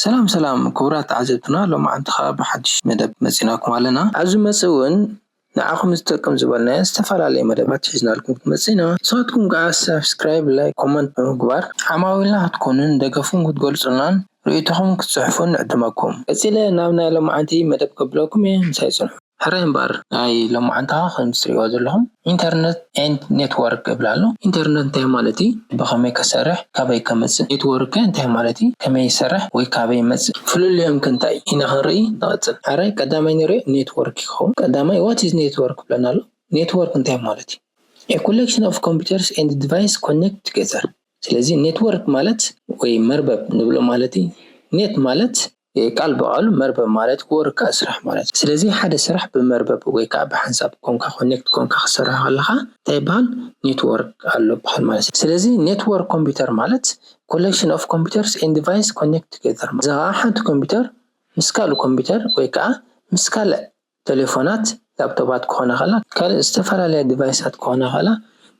ሰላም ሰላም ክቡራት ተዓዘብትና፣ ሎማዓንቲ ኸኣ ብሓድሽ መደብ መጺናኩም ኣለና። ኣብዚ መጽእ እውን ንዓኹም ዝጠቅም ዝበልናዮ ዝተፈላለየ መደባት ሒዝናልኩም ክንመጽእ ኢና። ንስኻትኩም ከኣ ሳብስክራይብ፣ ላይክ፣ ኮመንት ብምግባር ዓማዊልና ክትኮኑን ደገፍኩም ክትገልጹልናን ርእይቶኹም ክትጽሕፉን ንዕድመኩም። ቀጺለ ናብ ናይ ሎማዓንቲ መደብ ከብለኩም እየ፣ ምሳይ ጽንሑ። ሕራይ እምበኣር ናይ ሎማዓንታ ከም ትሪእዎ ዘለኹም ኢንተርነት ኤንድ ኔትወርክ እብል ኣሎ። ኢንተርነት እንታይ ማለት እዩ? ብኸመይ ከሰርሕ? ካበይ ከመጽእ? ኔትወርክ ከ እንታይ ማለት እዩ? ከመይ ይሰርሕ ወይ ካበይ ይመጽእ? ፍልልዮም ከ እንታይ እዩ? ኢና ክንርኢ ንቐጽል። ሕራይ ቀዳማይ ንሪኦ ኔትወርክ ይኸውን። ቀዳማይ what is network ብለና ኣሎ። ኔትወርክ እንታይ ማለት እዩ? A collection of computers and device connect together። ስለዚ ኔትወርክ ማለት ወይ መርበብ ንብሎ ማለት እዩ። ኔት ማለት ቃል ብቓሉ መርበብ ማለት ወርክ ከኣ ስራሕ ማለት እዩ። ስለዚ ሓደ ስራሕ ብመርበብ ወይ ከኣ ብሓንሳብ ኮንካ ኮኔክት ኮንካ ክሰርሕ ከለኻ እንታይ ይበሃል? ኔትወርክ ኣሎ ይበሃል ማለት እዩ። ስለዚ ኔትወርክ ኮምፒውተር ማለት collection of computers and device connect together። እዚ ኸኣ ሓንቲ ኮምፒውተር ምስ ካልእ ኮምፒውተር ወይ ከኣ ምስ ካልእ ቴሌፎናት፣ ላፕቶፓት ክኾና ከላ ካልእ ዝተፈላለያ ዲቫይሳት ክኾና ከላ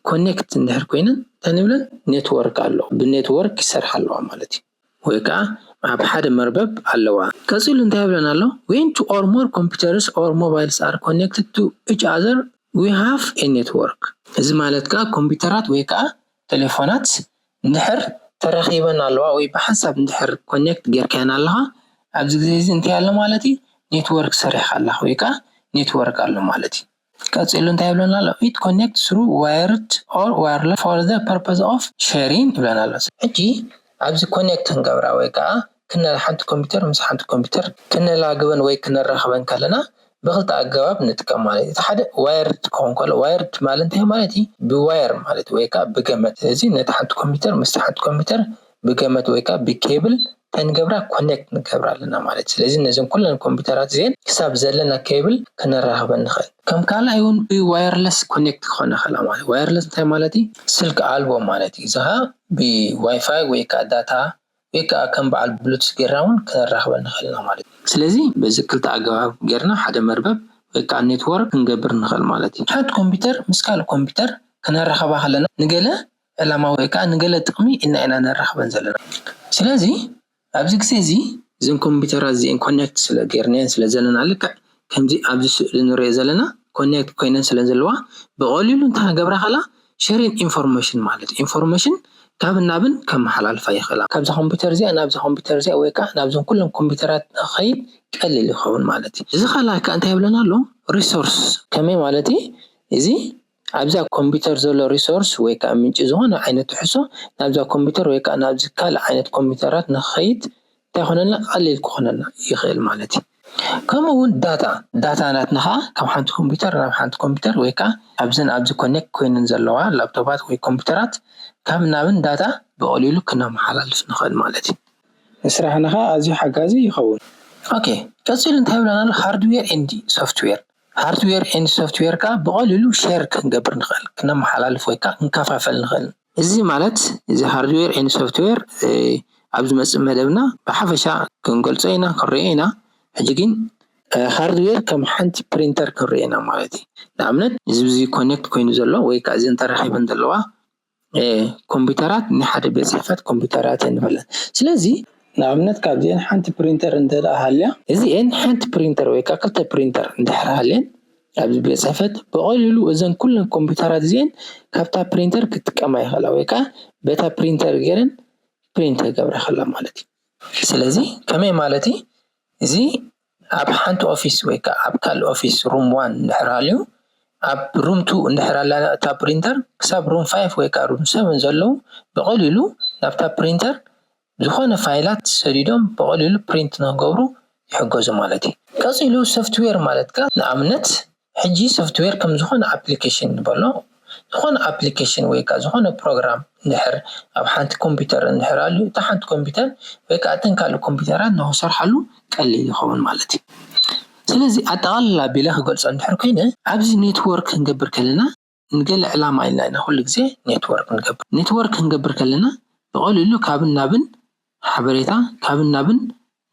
ኮኔክት እንድሕር ኮይነን እንታይ ንብለን? ኔትወርክ ኣሎ፣ ብኔትወርክ ይሰርሓ ኣለዋ ማለት እዩ። ወይ ከዓ ኣብ ሓደ መርበብ ኣለዋ። ቀፂሉ እንታይ ይብለና ኣሎ? When two or more computers or mobiles are connected to each other, we have a network። እዚ ማለት ከዓ ኮምፒውተራት ወይ ከዓ ቴሌፎናት እንድሕር ተራኺበን ኣለዋ ወይ ብሓንሳብ እንድሕር ኮኔክት ጌርካየን ኣለኻ፣ ኣብዚ ግዜ እዚ እንታይ ኣሎ ማለት እዩ? ኔትወርክ ሰሪሕካ ኣለኻ ወይ ከዓ ኔትወርክ ኣሎ ማለት እዩ። ቀፂሉ እንታይ ይብለና ኣሎ? It connects through wired or wireless for the purpose of sharing ይብለና ኣሎ። ሕጂ ኣብዚ ኮኔክት ክንገብራ ወይ ከዓ ክነ ሓንቲ ኮምፒውተር ምስ ሓንቲ ኮምፒውተር ክነላግበን ወይ ክነራኽበን ከለና ብኽልተ ኣገባብ ንጥቀም ማለት እዩ። እቲ ሓደ ዋየርድ ክኸውን ከሎ፣ ዋየርድ ማለት እንታይ ማለት እዩ? ብዋየር ማለት ወይ ከዓ ብገመድ። ስለዚ ነቲ ሓንቲ ኮምፒውተር ምስቲ ሓንቲ ኮምፒውተር ብገመድ ወይ ከዓ ብኬብል እንታይ ንገብራ? ኮኔክት ንገብራ ኣለና ማለት እዩ። ስለዚ ነዘን ኩለን ኮምፒውተራት እዚአን ክሳብ ዘለና ኬብል ክነራኽበን ንኽእል። ከም ካልኣይ እውን ብዋየርለስ ኮኔክት ክኾና ከላ ማለት እዩ። ዋየርለስ እንታይ ማለት እዩ? ስልኪ ኣልቦ ማለት እዩ። እዚ ኸዓ ብዋይፋይ ወይ ከዓ ዳታ ወይ ከዓ ከም በዓል ብሉቱዝ ጌርና እውን ክነራኽበን ንኽእል ኢና ማለት እዩ። ስለዚ በዚ ክልተ ኣገባብ ጌርና ሓደ መርበብ ወይ ከዓ ኔትወርክ ክንገብር ንኽእል ማለት እዩ። ሓንቲ ኮምፒውተር ምስ ካልእ ኮምፒውተር ክነራኽባ ከለና ንገለ ዕላማ ወይ ከዓ ንገለ ጥቕሚ ኢልና ኢና ነራኽበን ዘለና። ስለዚ ኣብዚ ግዜ እዚ እዘን ኮምፒውተራት እዚአን ኮኔክት ስለ ጌርናየን ስለ ዘለና ልክዕ ከምዚ ኣብዚ ስእሊ ንሪኦ ዘለና ኮኔክት ኮይነን ስለ ዘለዋ ብቐሊሉ እንታይ ክገብራ ከላ? ሸሪን ኢንፎርሜሽን ማለት ኢንፎርሜሽን ካብን ናብን ከመሓላልፋ ይኽእላ። ካብዛ ኮምፒውተር እዚኣ ናብዛ ኮምፒውተር እዚኣ ወይ ከዓ ናብዞም ኩሎም ኮምፒውተራት ንኽኸይድ ቀሊል ይኸውን ማለት እዩ። እዚ ካልኣይ ከዓ እንታይ ይብለና ኣሎ? ሪሶርስ ከመይ ማለት እዩ? እዚ ኣብዛ ኮምፒውተር ዘሎ ሪሶርስ ወይ ከዓ ምንጪ ዝኾነ ዓይነት ትሕዝቶ ናብዛ ኮምፒውተር ወይ ከዓ ናብዚ ካልእ ዓይነት ኮምፒውተራት ንኽኸይድ እንታይ ይኾነልና? ቀሊል ክኾነልና ይኽእል ማለት እዩ። ከምኡ እውን ዳታ ዳታ ናትና ከዓ ካብ ሓንቲ ኮምፒውተር ናብ ሓንቲ ኮምፒውተር ወይ ከዓ ኣብዘን ኣብዚ ኮኔክት ኮይነን ዘለዋ ላፕቶፓት ወይ ኮምፒውተራት ካብ ናብን ዳታ ብቐሊሉ ክነመሓላልፍ ንኽእል ማለት እዩ። ንስራሕና ከዓ ኣዝዩ ሓጋዚ ይኸውን። ኦኬ፣ ቀፂሉ እንታይ ይብለና ኣሎ? ሃርድዌር ኤንድ ሶፍትዌር። ሃርድዌር ኤንድ ሶፍትዌር ከዓ ብቐሊሉ ሼር ክንገብር ንኽእል፣ ክነመሓላልፍ ወይ ከዓ ክንከፋፈል ንኽእል። እዚ ማለት እዚ ሃርድዌር ኤንድ ሶፍትዌር ኣብ ዝመፅእ መደብና ብሓፈሻ ክንገልፆ ኢና፣ ክንሪኦ ኢና። ሕጂ ግን ሃርድዌር ከም ሓንቲ ፕሪንተር ክንሪኦ ኢና ማለት እዩ። ንኣብነት እዚ ብዚ ኮኔክት ኮይኑ ዘሎ ወይ ከዓ እዘን ተራኺበን ዘለዋ ኮምፒውተራት ናይ ሓደ ቤት ፅሕፈት ኮምፒውተራት እየን ንበለን። ስለዚ ንኣብነት ካብዚአን ሓንቲ ፕሪንተር እንተ ደኣ ሃልያ፣ እዚአን ሓንቲ ፕሪንተር ወይ ከዓ ክልተ ፕሪንተር እንድሕር ሃልየን ኣብዚ ቤት ፅሕፈት ብቐሊሉ እዘን ኩለን ኮምፒውተራት እዚአን ካብታ ፕሪንተር ክጥቀማ ይኽእላ ወይ ከዓ በታ ፕሪንተር ገይረን ፕሪንት ክገብራ ይኽእላ ማለት እዩ። ስለዚ ከመይ ማለት እዩ? እዚ ኣብ ሓንቲ ኦፊስ ወይ ከዓ ኣብ ካልእ ኦፊስ ሩም ዋን እንድሕር ሃልዩ ኣብ ሩም ቱ እንድሕር ኣላ እታ ፕሪንተር ክሳብ ሩም ፋይቭ ወይ ከዓ ሩም ሰቨን ዘለዉ ብቐሊሉ ናብታ ፕሪንተር ዝኾነ ፋይላት ሰዲዶም ብቐሊሉ ፕሪንት ንክገብሩ ይሕገዙ ማለት እዩ። ቀፂሉ ሶፍትዌር ማለት ከ ንኣብነት ሕጂ ሶፍትዌር ከም ዝኾነ ኣፕሊኬሽን ንበሎ። ዝኾነ ኣፕሊኬሽን ወይ ከዓ ዝኾነ ፕሮግራም እንድሕር ኣብ ሓንቲ ኮምፒውተር እንድሕር ኣሉ እታ ሓንቲ ኮምፒውተር ወይ ከዓ እተን ካልእ ኮምፒውተራት ንክሰርሓሉ ቀሊል ይኸውን ማለት እዩ። ስለዚ ኣጠቓልላ ኣቢለ ክገልፆ እንድሕር ኮይነ ኣብዚ ኔትወርክ ክንገብር ከለና ንገለ ዕላማ ኢልና ኢና ኩሉ ግዜ ኔትወርክ ንገብር። ኔትወርክ ክንገብር ከለና ብቐሊሉ ካብን ናብን ሓበሬታ ካብን ናብን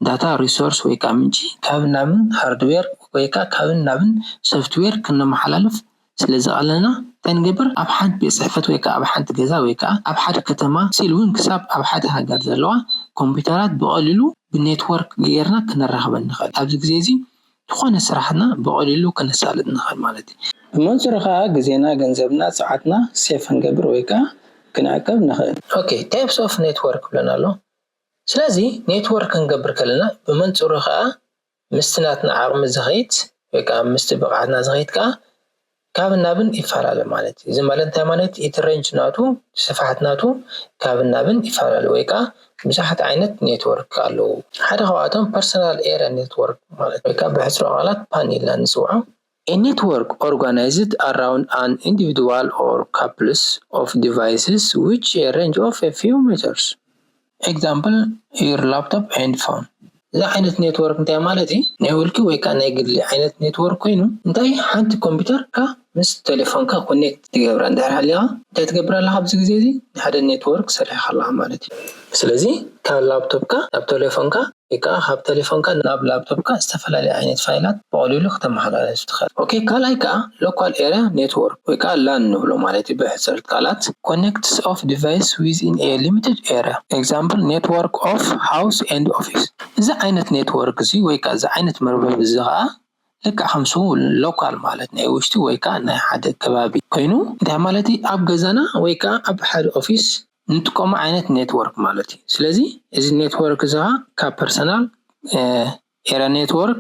ዳታ ሪሶርስ ወይ ከዓ ምንጪ ካብን ናብን ሃርድዌር ወይ ከዓ ካብን ናብን ሶፍትዌር ክነመሓላልፍ ስለ ዘቐለልና እንታይ ንገብር? ኣብ ሓንቲ ቤት ፅሕፈት ወይ ከዓ ኣብ ሓንቲ ገዛ ወይ ከዓ ኣብ ሓደ ከተማ ሲል እውን ክሳብ ኣብ ሓደ ሃገር ዘለዋ ኮምፒውተራት ብቐሊሉ ብኔትወርክ ጌርና ክነራኽበን ንኽእል። ኣብዚ ግዜ እዚ ዝኾነ ስራሕና ብቐሊሉ ክነሳልጥ ንኽእል ማለት እዩ። ብመንፅሩ ከዓ ግዜና፣ ገንዘብና፣ ሰዓትና ሴፍ ክንገብር ወይ ከዓ ክንዕቀብ ንኽእል። Okay, types of network ብለና ኣሎ። ስለዚ ኔትወርክ ክንገብር ከለና ብመንፅሩ ከዓ ምስቲ ናትና ዓቕሚ ዝኸይድ ወይ ከዓ ምስቲ ብቕዓትና ዝኸይድ ከዓ ካብ ናብን ይፈላለ ማለት እዩ። እዚ ማለት እንታይ ማለት? እቲ ሬንጅ ናቱ፣ ስፍሓት ናቱ ካብ ናብን ይፈላለ ወይ ከዓ ብዙሓት ዓይነት ኔትወርክ ኣለዉ። ሓደ ካብኣቶም ፐርሰናል ኤሪያ ኔትወርክ ማለት ወይ ከዓ ብሕፅሮ ቃላት ፓን ኢልና ንፅውዖ። A network organized around an individual or couples of devices which a range of a few meters. Example, your laptop and phone. እዚ ዓይነት ኔትወርክ እንታይ ማለት እዩ? ናይ ውልቂ ወይ ከዓ ናይ ግሊ ዓይነት ኔትወርክ ኮይኑ እንታይ ሓንቲ ኮምፒውተርካ ምስ ቴሌፎንካ ኮኔክት ትገብራ እንድሕር ሃሊኻ እንታይ ትገብር ኣለኻ? ኣብዚ ግዜ እዚ ሓደ ኔትወርክ ሰሪሕካ ኣለኻ ማለት እዩ። ስለዚ ካብ ላፕቶፕካ ናብ ቴሌፎንካ ወይ ከዓ ካብ ቴሌፎንካ ናብ ላፕቶፕካ ዝተፈላለዩ ዓይነት ፋይላት ብቐሊሉ ክተመሓላልፍ ትኽእል። ኦኬ፣ ካልኣይ ከዓ ሎካል ኤሪያ ኔትወርክ ወይ ከዓ ላን ንብሎ ማለት እዩ ብሕፅርት ቃላት። Connects of device within a limited area. Example, network of house and office. እዚ ዓይነት ኔትወርክ እዚ ወይ ከዓ እዚ ዓይነት መርበብ እዚ ከዓ ልክዕ ከምሱ ሎካል ማለት ናይ ውሽጢ ወይ ከዓ ናይ ሓደ ከባቢ ኮይኑ እንታይ ማለት እዩ? ኣብ ገዛና ወይ ከዓ ኣብ ሓደ ኦፊስ ንጥቀሞ ዓይነት ኔትወርክ ማለት እዩ። ስለዚ እዚ ኔትወርክ እዚ ከዓ ካብ ፐርሰናል ኤሪያ ኔትወርክ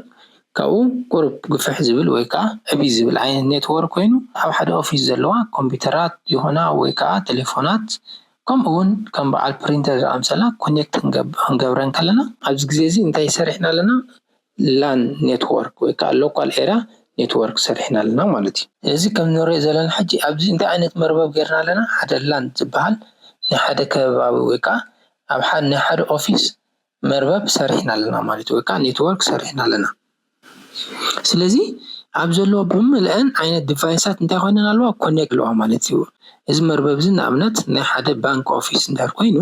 ካብኡ ቁሩብ ግፍሕ ዝብል ወይ ከዓ ዕብይ ዝብል ዓይነት ኔትወርክ ኮይኑ ኣብ ሓደ ኦፊስ ዘለዋ ኮምፒውተራት ይኾና ወይ ከዓ ቴሌፎናት ከምኡ እውን ከም በዓል ፕሪንተር ዝኣምሰላ ኮኔክት ክንገብረን ከለና ኣብዚ ግዜ እዚ እንታይ ሰሪሕና ኣለና? ላን ኔትወርክ ወይ ከዓ ሎካል ኤሪያ ኔትወርክ ሰሪሕና ኣለና ማለት እዩ። እዚ ከም ንሪኦ ዘለና ሕጂ ኣብዚ እንታይ ዓይነት መርበብ ጌርና ኣለና? ሓደ ላን ዝበሃል ናይ ሓደ ከባቢ ወይ ከዓ ኣብ ሓደ ናይ ሓደ ኦፊስ መርበብ ሰሪሕና ኣለና ማለት እዩ። ወይ ከዓ ኔትወርክ ሰሪሕና ኣለና። ስለዚ ኣብ ዘለዎ ብምልአን ዓይነት ዲቫይሳት እንታይ ኮይነን ኣለዋ? ኮኔክት ኣለዋ ማለት እዩ። እዚ መርበብ እዚ ንኣብነት ናይ ሓደ ባንክ ኦፊስ እንድሕር ኮይኑ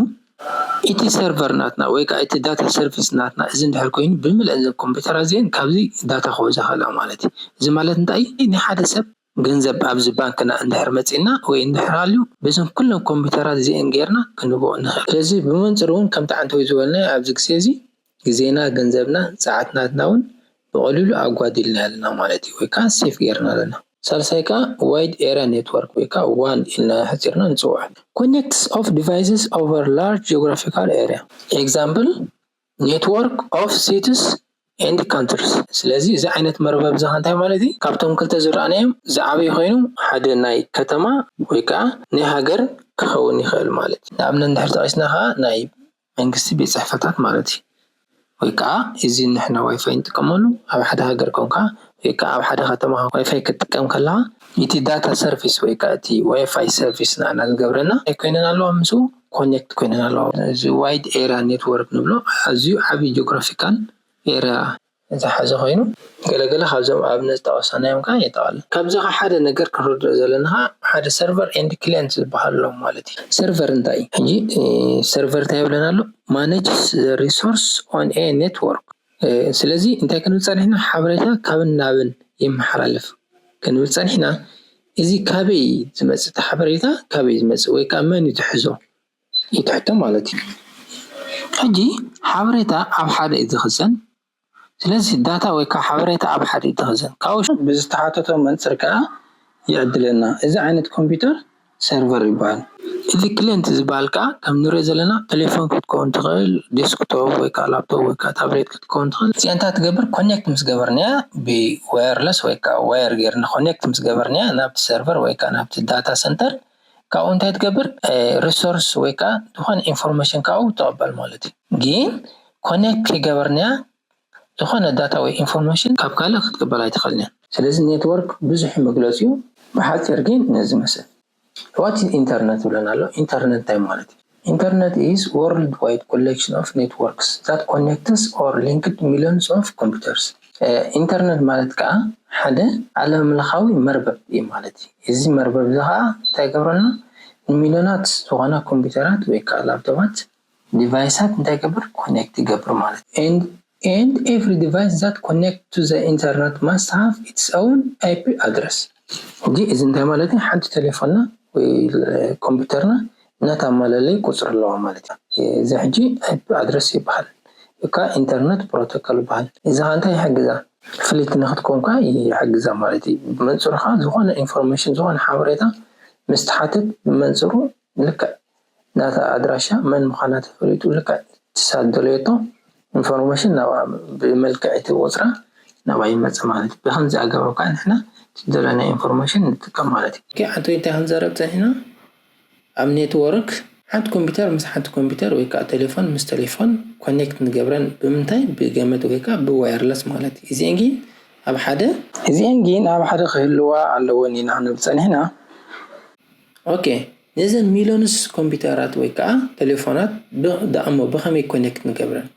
እቲ ሰርቨር ናትና ወይ ከዓ እቲ ዳታ ሰርቪስ ናትና እዚ እንድሕር ኮይኑ ብምልአን ዘን ኮምፒውተራት እዚአን ካብዚ ዳታ ክወዛ ክእላ ማለት እዩ። እዚ ማለት እንታይ? ናይ ሓደ ሰብ ገንዘብ ኣብዚ ባንክና እንድሕር መፂእና ወይ እንድሕር ሃልዩ በዞም ኩሎም ኮምፒውተራት እዚአን ጌርና ክንህቦ ንኽእል። ስለዚ ብመንፅር እውን ከምቲ ዓንተወይ ዝበልናዮ ኣብዚ ግዜ እዚ ግዜና፣ ገንዘብና፣ ሰዓትናትና እውን ብቐሊሉ ኣጓዲልና ኣለና ማለት እዩ፣ ወይ ከዓ ሴፍ ጌርና ኣለና። ሳልሳይ ከዓ ዋይድ ኤሪያ ኔትወርክ ወይ ከዓ ዋን ኢልና ሕፂርና ንፅውዖ። Connects of devices over large geographical area. Example, network of cities and countries. ስለዚ እዚ ዓይነት መርበብ እዚ እንታይ ማለት እዩ? ካብቶም ክልተ ዝረኣናዮም ዝዓበየ ኮይኑ ሓደ ናይ ከተማ ወይ ከዓ ናይ ሃገር ክኸውን ይኽእል ማለት እዩ። ንኣብነት እንድሕር ጠቒስና ከዓ ናይ መንግስቲ ቤት ፅሕፈታት ማለት እዩ። ወይ ከዓ እዚ ንሕና ዋይፋይ ንጥቀመሉ ኣብ ሓደ ሃገር ኮንካ ወይ ከዓ ኣብ ሓደ ከተማ ዋይፋይ ክትጥቀም ከለካ እቲ ዳታ ሰርቪስ ወይ ከዓ እቲ ዋይፋይ ሰርቪስ ንዓና ዝገብረና ኣይኮይነን ኣለዋ፣ ምስኡ ኮኔክት ኮይነን ኣለዋ። እዚ ዋይድ ኤሪያ ኔትወርክ ንብሎ ኣዝዩ ዓብዪ ጂኦግራፊካል ኤሪያ ዝሓዘ ኮይኑ ገለገለ ካብዞም ኣብነት ዝጠቐሰናዮም ከዓ የጠቓልል። ካብዚ ከዓ ሓደ ነገር ክንርድኦ ዘለና ሓደ ሰርቨር ኤንድ ክሊየንት ዝበሃል ኣሎ ማለት እዩ። ሰርቨር እንታይ እዩ? ሕጂ ሰርቨር እንታይ ይብለና ኣሎ? Manages resource on a network። ስለዚ እንታይ ክንብል ፀኒሕና? ሓበሬታ ካብን ናብን የመሓላልፍ ክንብል ፀኒሕና። እዚ ካበይ ዝመፅእ? እቲ ሓበሬታ ካበይ ዝመፅእ ወይ ከዓ መን እዩ ዝሕዞ? ይትሕቶ ማለት እዩ። ሕጂ ሓበሬታ ኣብ ሓደ እዩ ዝኽዘን። ስለዚ ዳታ ወይ ከዓ ሓበሬታ ኣብ ሓደ እዩ ዝኽዘን። ካብኡ ብዝተሓተቶ መንፅር ከዓ ይዕድለና። እዚ ዓይነት ኮምፒውተር ሰርቨር ይበሃል። እዚ ክሊየንት ዝበሃል ከዓ ከም ንሪኦ ዘለና ቴሌፎን ክትከውን ትኽእል፣ ዴስክቶፕ ወይ ከዓ ላፕቶፕ ወይ ከዓ ታብሌት ክትከውን ትኽእል። እዚኣ እንታይ ትገብር? ኮኔክት ምስ ገበርናያ ብዋየርለስ ወይ ከዓ ዋየር ጌርና ኮኔክት ምስ ገበርናያ ናብቲ ሰርቨር ወይ ከዓ ናብቲ ዳታ ሰንተር ካብኡ እንታይ ትገብር? ሪሶርስ ወይ ከዓ ዝኾነ ኢንፎርሜሽን ካብኡ ትቕበል ማለት እዩ። ግን ኮኔክት ከይገበርናያ ዝኾነ ዳታ ወይ ኢንፎርሜሽን ካብ ካልእ ክትቅበል ኣይትኽእልን እያ። ስለዚ ኔትወርክ ብዙሕ መግለፂኡ ብሓፂር ግን ነዚ መስል። What is internet ብለና ኣሎ። ኢንተርነት እንታይ ማለት እዩ? Internet is worldwide collection of networks that connects or linked millions of computers. ኢንተርነት ማለት ከዓ ሓደ ዓለም ለኻዊ መርበብ እዩ ማለት እዩ። እዚ መርበብ እዚ ከዓ እንታይ ይገብረልና? ንሚሊዮናት ዝኾና ኮምፒውተራት ወይ ከዓ ላፕቶፓት ዲቫይሳት እንታይ ይገብር? ኮኔክት ይገብር ማለት እዩ። And every device that connect to the internet must have its own IP address. ሕጂ እዚ እንታይ ማለት እዩ? ሓንቲ ቴሌፎንና ወይ ኮምፒውተርና ነታ መለለይ ቁፅሪ ኣለዋ ማለት እዩ። እዚ ሕጂ IP address ይበሃል። እካ ኢንተርነት ፕሮቶኮል ይበሃል። እዚ ከዓ እንታይ ይሕግዛ? ፍልይቲ ንክትኮንካ ይሕግዛ ማለት እዩ። ብመንፅሩ ከዓ ዝኾነ ኢንፎርሜሽን፣ ዝኾነ ሓበሬታ ምስ ትሓትት ብመንፅሩ ልክዕ ናታ ኣድራሻ መን ምዃና ተፈሊጡ ልክዕ ትሳት ደለየቶ ኢንፎርሜሽን ናብኣ ብመልክዕ እቲ ቁፅራ ናብኣ ይመፅእ ማለት እዩ። ብከምዚ ኣገባብ ከዓ ንሕና ትደለና ኢንፎርሜሽን ንጥቀም ማለት እዩ። ሓንቲ እንታይ ክንዘረብ ፀኒሕና ኣብ ኔትወርክ ሓንቲ ኮምፒውተር ምስ ሓንቲ ኮምፒውተር ወይ ከዓ ቴሌፎን ምስ ቴሌፎን ኮኔክት ንገብረን ብምንታይ? ብገመድ ወይ ከዓ ብዋየርለስ ማለት እዩ። እዚአን ግን ኣብ ሓደ እዚአን ግን ኣብ ሓደ ክህልዋ ኣለወን ኢና ክንብል ፀኒሕና። ኦኬ፣ ነዘን ሚሊዮንስ ኮምፒውተራት ወይ ከዓ ቴሌፎናት ብ- ደኣሞ ብኸመይ ኮኔክት ንገብረን?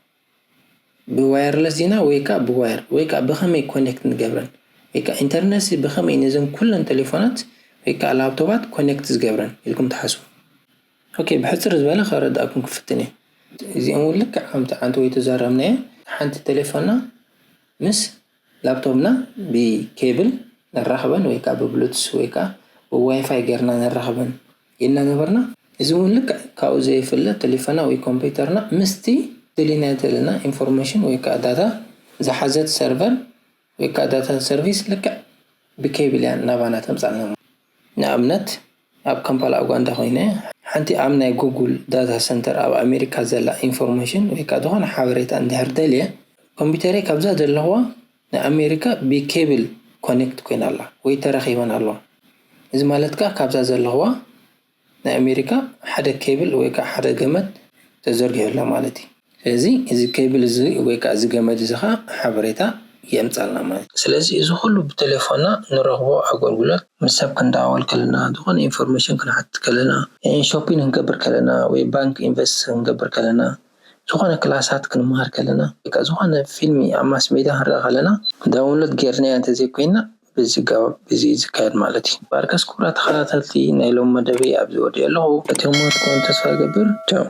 ብዋየርለስ ዲና ወይ ከዓ ብዋየር ወይ ከዓ ብኸመይ ኮኔክት ንገብረን? ወይ ከዓ ኢንተርነት ብኸመይ ነዘን ኩለን ቴሌፎናት ወይ ከዓ ላፕቶፓት ኮኔክት ዝገብረን ኢልኩም ትሓስቡ? ኦኬ፣ ብሕፅር ዝበለ ከረዳእኩም ክፍትን እየ። እዚኦም እውን ልክዕ ከምቲ ዓንተ ወይ ተዛረብናዮ ሓንቲ ቴሌፎንና ምስ ላፕቶፕና ብኬብል ነራኽበን ወይ ከዓ ብብሉቱስ ወይ ከዓ ብዋይፋይ ጌርና ነራኽበን ኢልና ነበርና። እዚ እውን ልክዕ ካብኡ ዘይፍለ ቴሌፎና ወይ ኮምፒውተርና ምስቲ ደሊና ዘለና ኢንፎርሜሽን ወይ ከዓ ዳታ ዝሓዘት ሰርቨር ወይ ከዓ ዳታ ሰርቪስ ልክዕ ብኬብል እያ ናባና ተምፃልና። ንኣብነት ኣብ ካምፓላ ኡጋንዳ ኮይነ ሓንቲ ኣብ ናይ ጉግል ዳታ ሰንተር ኣብ ኣሜሪካ ዘላ ኢንፎርሜሽን ወይ ከዓ ዝኾነ ሓበሬታ እንድሕር ደልየ ኮምፒውተረይ ካብዛ ዘለኽዋ ንኣሜሪካ ብኬብል ኮኔክት ኮይና ኣላ ወይ ተራኺበን ኣለዋ። እዚ ማለት ከዓ ካብዛ ዘለኽዋ ናይ ኣሜሪካ ሓደ ኬብል ወይ ከዓ ሓደ ገመድ ተዘርጊሑ ኣሎ ማለት እዩ። ስለዚ እዚ ኬብል እዚ ወይ ከዓ እዚ ገመድ እዚ ከዓ ሓበሬታ የምፃልና ማለት እዩ። ስለዚ እዚ ኩሉ ብቴሌፎንና ንረኽቦ ኣገልግሎት ምስ ሰብ ክንደዋወል ከለና፣ ዝኾነ ኢንፎርሜሽን ክንሓትት ከለና፣ ሾፒንግ ክንገብር ከለና ወይ ባንክ ኢንቨስት ክንገብር ከለና፣ ዝኾነ ክላሳት ክንመሃር ከለና፣ ወይ ከዓ ዝኾነ ፊልሚ ኣብ ማስ ሜድያ ክንርኢ ከለና ዳውንሎድ ጌርናዮ እንተዘይኮይንና በዚ ኣገባብ እዚ እዩ ዝካየድ ማለት እዩ። ባርከስ ክቡራት ተኸታተልቲ ናይ ሎም መደበይ ኣብዚ ወዲኦ ኣለኹ። ፈቲኹምዎ ትኾኑ ተስፋ ይገብር። ቻው።